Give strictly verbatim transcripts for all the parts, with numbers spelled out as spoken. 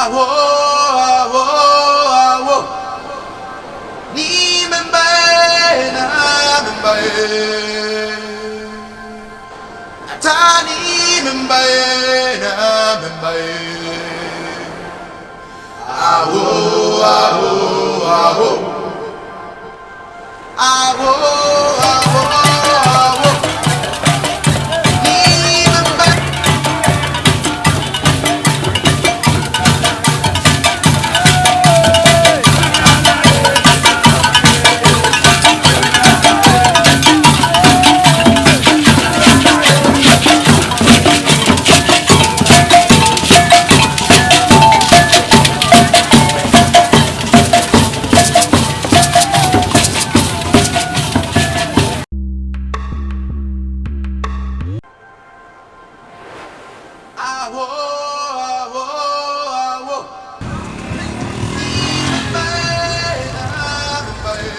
Awo, awo, awo. Ni mɛmba ee, na mɛmba ee. Ata ni mɛmba ee, na mɛmba ee. Awo, awo, awo. Awo, awo, awo. Ni mɛmba.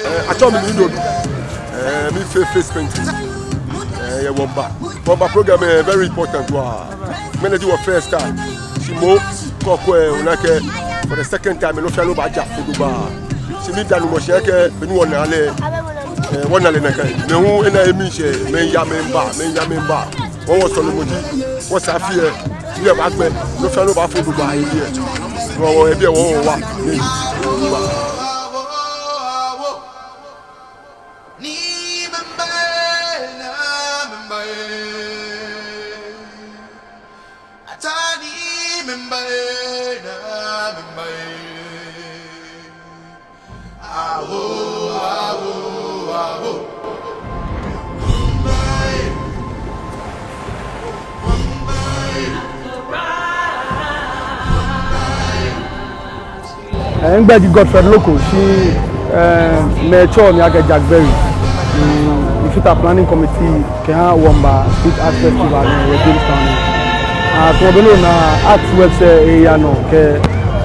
Eh, atsɛɔ mi Nii Dodu. Eh, mifee face painting. Eh, yɛ Wɔŋba. Wɔŋba program, eh, very important waa. Ŋmɛnɛ ji wɔ first time. Shi moŋ, kɔkɔɛ, ona akɛ, for the second time, nɔ fɛɛ nɔ baaja fo jogbaŋŋ. Shi mida Nyɔŋmɔ shi akɛ, bɔ ni wɔna lɛ, eh, wɔna lɛ nakai. Mɛi hu ena emli shi, mɛi yaa, mɛi baa, mɛi yaa, mɛi baa. Wɔ, wɔsɔlemɔ ji, wɔsɛɛ afi lɛ, ni ebaagbe, nɔ fɛɛ nɔ baafo jogbaŋŋ yɛ biɛ. Wɔ, wɔ, yɛ biɛ, wɔ, wɔ, wa. Ni mɛmba ee, na mɛmba ee. Ata ni mɛmba ee, na mɛmba ee. Awo, awo, awo. Eh, migbɛi ji Godfred Loko, shi, eh, mɛi tsɛɔ mi akɛ Jack Berry. Mm, mifata planning committee kɛha Wɔŋba Street Art Festival nɛɛ yɛ Jamestown nɛɛ. Ah, tamɔ bɔ ni ona, art works lɛ eyaa nɔ kɛ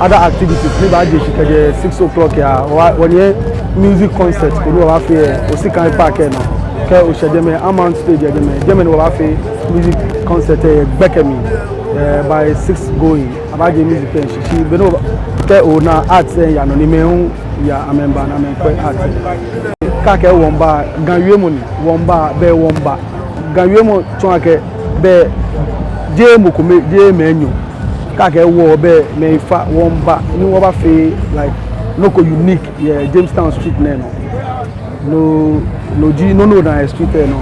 other activities ni baaje shishi kɛjɛ six o'clock lɛ, wɔ, wɔyɛ music concert ko ni wɔbaafee yɛ Osikan Park lɛ nɔ. Kɛ oshɛ jɛmɛ, Amount Stage yɛ jɛmɛ, jɛmɛ ni wɔbaafee music concert lɛ yɛ gbɛkɛ mli, eh, by six going. Abaaje music lɛ shishi, be ni oba, kɛ ona art lɛ yaa nɔ ni mɛi hu yaa amɛmiiba ni amɛmiikwɛ art lɛ. Kɛ akɛɛ Wɔŋba, Ga wiemɔ ni, Wɔŋba, bɛ Wɔŋba. Ga wiemɔ tsɔɔ akɛ, bɛ, jeee mɔ kome, jeee mɛi enyɔ. Kɛ akɛɛ wɔ, bɛ, mɛi fɛɛ, Wɔŋba, ni wɔbaafee, like, nɔ ko unique yɛ Jamestown Street nɛɛ nɔ. No, no ji, no, no, na street lɛ nɔ.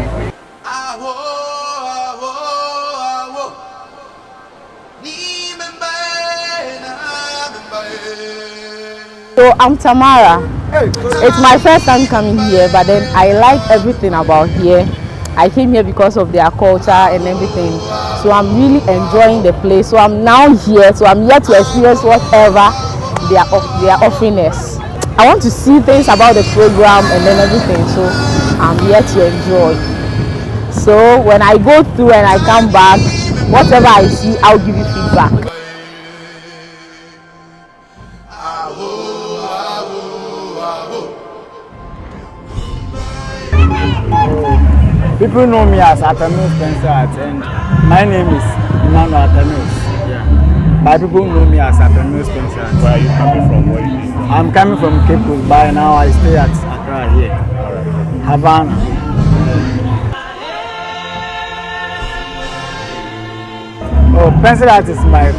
So I'm Tamara. It's my first time coming here, but then I like everything about here. I came here because of their culture and everything. So I'm really enjoying the place. So I'm now here. So I'm here to experience whatever they are off-, they are offering us. I want to see things about the program and then everything. So I'm here to enjoy. So when I go through and I come back, whatever I see, I'll give you feedback. People know me as Atamil Spencer Art, and my name is Emmanuel Atamil. Yeah. But people know me as Atamil Spencer Art. Where are you coming from? Where you live? I'm coming from Cape Coast, but now I stay at Accra here. Havana. Oh, pencil art is my,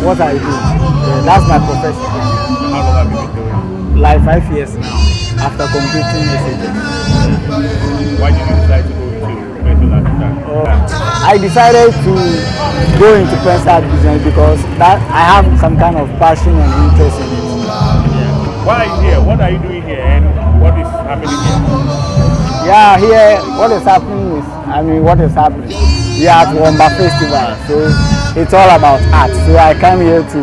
what I do. Yeah, that's my profession. How long have you been doing it? Like five years now, after completing S H S. Why did you decide to go into pencil art? Oh, I decided to go into pencil art business because that I have some kind of passion and interest in it. Why are you here? What are you doing here and what is happening here? Yeah, here, what is happening is, I mean, what is happening? We are at Wɔŋba Festival, so it's all about art. So I come here to,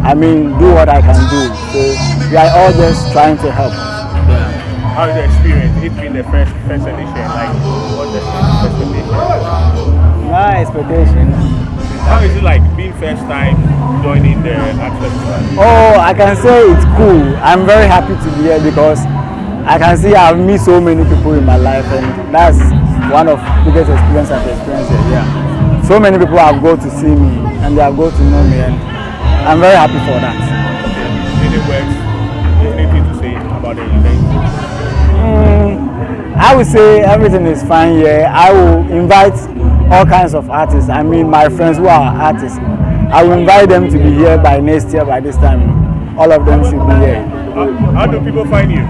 I mean, do what I can do. So we are all just trying to help. Yeah. How is the experience? It's been the first, first edition. Like, what's the expectation? My expectation. How is it like being first time joining the art festival? Oh, I can say it's cool. I'm very happy to be here because I can see I've met so many people in my life, and that's one of biggest experience I've experienced here. Yeah. So many people have got to see me, and they have got to know me, and I'm very happy for that. Okay. Any words, anything to say about the event? Mm, I would say everything is fine here. I will invite all kinds of artists. I mean, my friends who are artists, I will invite them to be here by next year, by this time. All of them should be here. How, how do people find you?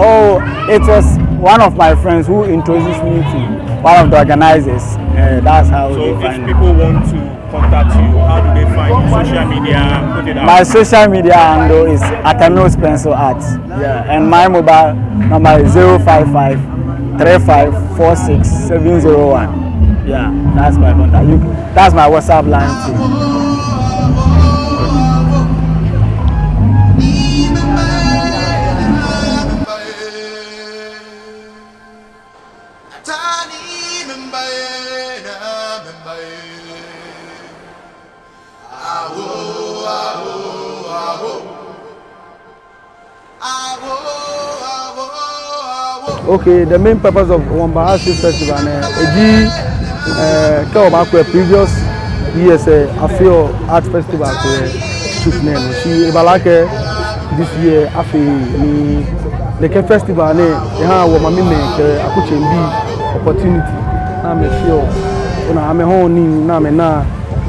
Oh, it was one of my friends who introduced me to one of the organizers. Uh, that's how they find me. So if people want to contact you, how do they find you? Social media, put it out. My social media handle is Atamil Pencil Art. Yeah, and my mobile number is zero five five three five four six seven zero one. Yeah, that's my contact. You, that's my WhatsApp line too. Okay, the main purpose of Wɔŋba Arts Festival nɛɛ, eji, eh, kɛ wɔbaakwɛ previous years, eh, afeɔ art festival ko yɛ street nɛɛ nɔ. Shi eba lɛ akɛ this year afee ni nɛkɛ festival nɛɛ eha wɔ mamimɛi kɛ akutsei bii opportunity ni amɛfeɔ, ona, amɛhɔɔ nii ni amɛnaa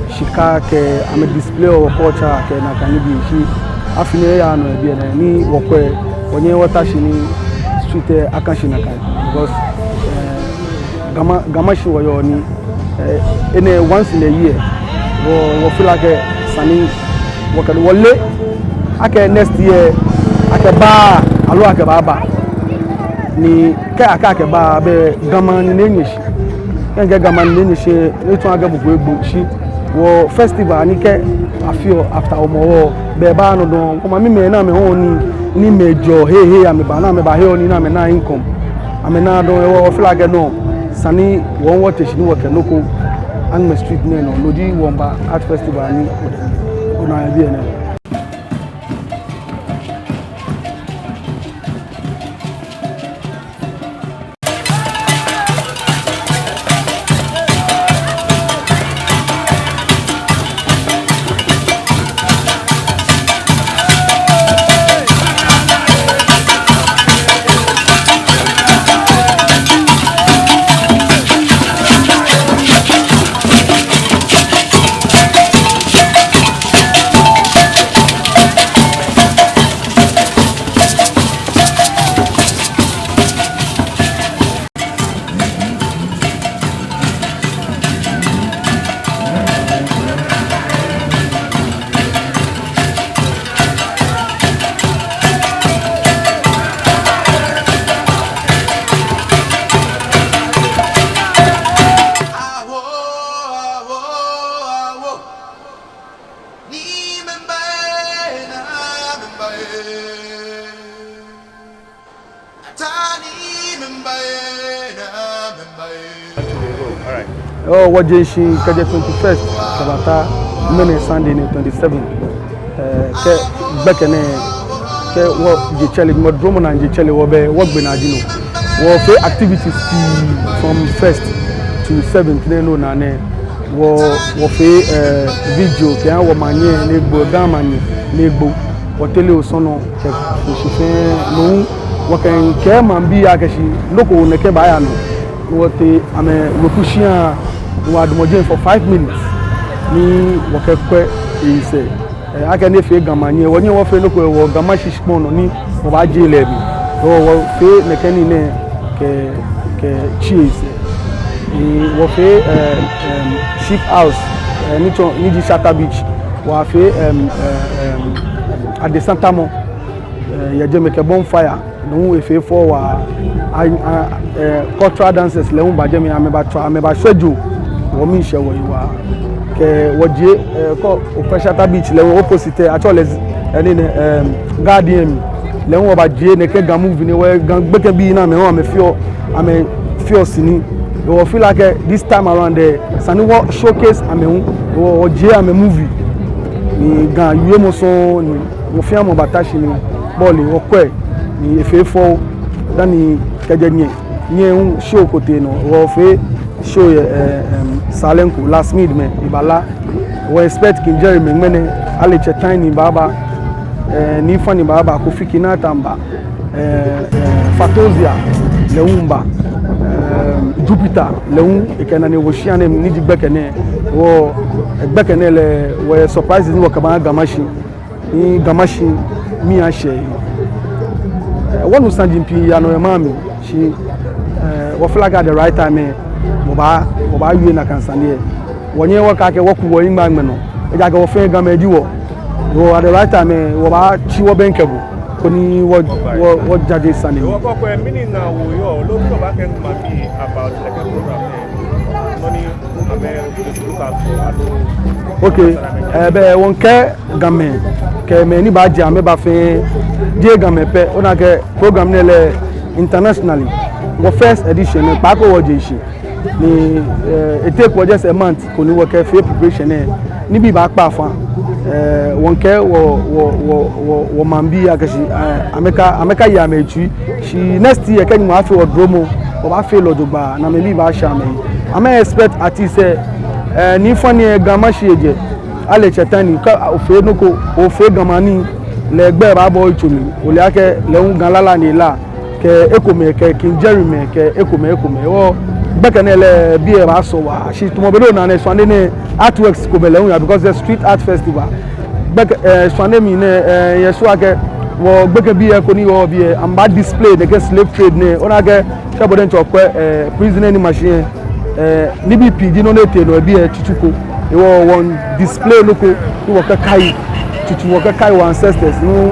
shika kɛ amɛ display wɔ culture kɛ nakai nibii. Shi afi nɛɛ eyaaa nɔ yɛ biɛ nɛɛ, ni wɔkwɛ, wɔnyɛɛɛ wɔta shi ni street lɛ aka shi nakai. Because, eh, Ga Ma, Ga Mashie wɔyɔɔ ni, eh, enɛ once in a year. Wɔ, wɔ feel like esa ni wɔkɛ, wɔle akɛ next year akɛbaaa aloo akɛbaaba. Ni kɛ akɛɛ akɛbaaa, belɛ Ga maŋ nii nɛɛ enyɛ shi. Kɛ mikɛɛ Ga maŋ nii nɛɛ enyɛ shi, etsɔɔ akɛ mɔ ko egbo shi. Wɔ festival ni kɛ afeɔ after Hɔmɔwɔ, belɛ ebaaa nɔ dɔŋŋ. Wɔ mamimɛi ni amɛhɔɔ nii, ni amɛjɛɔ hei hei amɛbaa, ni amɛbaheɔ nii, ni amɛnaa income, amɛnaa dɔŋŋ. Wɔ, wɔ feel like no, esa ni wɔ hu wɔte shi ni wɔkɛ nɔ ko aŋmɛ street nɛɛ nɔ. No ji Wɔŋba Art Festival ni ona yɛ biɛ nɛɛ. Alright. Oh, wɔje shishi kɛjɛ twenty-first kɛbata ŋmɛnɛ Sunday nɛɛ twenty-seven. Eh, kɛ gbɛkɛ nɛɛ, kɛ wɔje tsɛre, mɔ dromɔ naa je tsɛre, wɔbɛ, wɔgbe naa ji no. Wɔfee activities pii from first to seventh nɛɛ nɔ naa nɛɛ. Wɔ, wɔfee, eh, video kɛha wɔ manyɛ ni egbo, Ga manyɛ ni egbo. Wɔtere osɔnɔ kɛ, kɛ shi fɛɛ nɔ, wɔkɛkɛɛ maŋbii akɛ shi nɔ ko nɛkɛ baaya nɔ. Wɔtee amɛweku shia, wɔ adumɔjɛ for five minutes ni wɔkɛkwɛ esɛɛ. Eh, akɛni efee Ga manyɛ, wɔnyɛɛɛ wɔfee nɔ ko yɛ wɔ Ga Mashie shikpɔŋ nɔ ni wɔbaaje lɛ mli. Wɔ, wɔfee nɛkɛ nii nɛɛ kɛ, kɛtsi esɛɛ. Eh, wɔfee, eh, em, Chief House, eh, ni tsɔɔ, ni ji Shatta Beach. Wɔfee, em, eh, em, adesãtamɔ, eh, yɛ jɛmɛ kɛ bonfire. No hu efee fɛo waa. A, a, eh, cultural dancers lɛ hu ba jɛmɛ, amɛbatswa, amɛbashwɛ joo. Wɔmiishɛ wɔyi waa. Kɛ wɔjie, eh, kɛ okwɛ Shatta Beach lɛ hu opposite, atsɛɔ lɛ, eh, nii nɛɛ, em, garden lɛ hu wɔbajie nɛkɛ Ga movie nɛɛ, wɔ Ga gbekɛbii ni amɛhu amɛfeɔ, amɛfeɔ sini. Wɔ feel like this time around lɛ, esa ni wɔ showcase amɛ hu, wɔ, wɔjie amɛ movie. Ni Ga wiemɔ sɔŋŋ ni mɔ fɛɛ mɔ bata shi ni bɔɔlu wɔkwɛ ni efee fɛo dani kɛjɛ nyɛ, nyɛ hu show ko tee nɔ. Wɔfee show yɛ, eh, em, Salenco, Lasmid mɛi, ebala. Wɔ expect King Jerry mɛi ŋmɛnɛ, Alɛtsɛ Tiny baaba, eh, Nii Funny baaba, Kofi Kinaata miiba, eh, eh, Fatozia lɛ hu miiba, eh, Jupiter lɛ hu, ekɛ enane wo shia nɛɛ mli ni ji gbɛkɛ nɛɛ. Wɔ, eh, gbɛkɛ nɛɛ lɛ, wɔyɛ surprises ni wɔkɛbaaha Ga Mashi. Ni Ga Mashi mli ashɛ. Eh, wɔnu saji pii yaa nɔ yɛ maŋ mli, shi, eh, wɔfeel like at the right time, eh, wɔbaa, wɔbaawie nakai sane lɛ. Wɔnyɛŋ wɔkɛɛ akɛ wɔku wɔhiŋmɛi amɛnɔ. Ejaakɛ wɔ fɛɛ Gamɛi ji wɔ. Wɔ at the right time, eh, wɔbaatsi wɔbɛŋkɛ bo. Koni wɔ, wɔ, wɔjaje sane lɛ. Wɔ kɔkɔɛ, mɛni ŋaawoo yɔɔ, loo mɛni obaakɛɛ maŋbii about the program lɛ? Nɔ ni amɛ, amɛ, amɛ, amɛ. Okay, eh, bɛ wɔŋkɛɛ Gamɛi kɛ mɛi ni baaje amɛba fɛɛ, jeee Gamɛi pɛ, ona akɛ program nɛɛ lɛ internationally, wɔ first edition nɛ, kpaako wɔje shishi. Ni, eh, it take wɔ just a month koni wɔkɛfee preparation nɛɛ. Nibii baakpa fã. Eh, wɔŋkɛɛ wɔ, wɔ, wɔ, wɔ, wɔmaŋbii akɛ shi, eh, amɛka, amɛkaye amɛtsui. Shi next year kɛ Nyɔŋmɔ fee wɔ dromɔ, wɔbaafee lɛ jogbaŋŋ, ni amɛmii baashɛ amɛhe. Amɛ expect artist lɛ, eh, Nii Funny lɛ Ga Mashi ejɛ. Alɛtsɛ Tiny, kɛ ofee nɔ ko, ofee Ga maŋ nii, lɛ egbɛi baabɔ yitso mli. Ole akɛ lɛ hu Ga lala ni elaa. Kɛ ekomɛi, kɛ King Jerry mɛi, kɛ ekomɛi, ekomɛi. Wɔ, gbɛkɛ nɛɛ lɛ, biɛ baasɔ waa. Shi tamɔ bɔ ni ona nɛɛ, shwane nɛɛ, artworks komɛi lɛ hu yaa, because the street art festival. Gbɛkɛ, eh, shwane mli nɛɛ, eh, yɛ sure akɛ, wɔ gbekɛbii lɛ koni yɔɔ biɛ, amɛbaa display nɛkɛ slave trade nɛɛ. Ona akɛ, kɛ bo diɛŋtsɛ okwɛ, eh, prison ni machine, eh, nibii pii ji nɔ ni etee nɔ yɛ biɛ tsutsu ko. Hewɔ wɔ display nɔ ko, ni wɔkɛkai, tsutsu wɔkɛkai wɔ ancestors, ni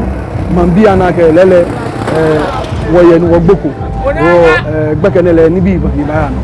maŋbii ana akɛ lɛɛlɛŋ, eh, wɔyɛ ni wɔgboko. Hewɔ, eh, gbɛkɛ nɛɛ lɛ nibii baaya nɔ.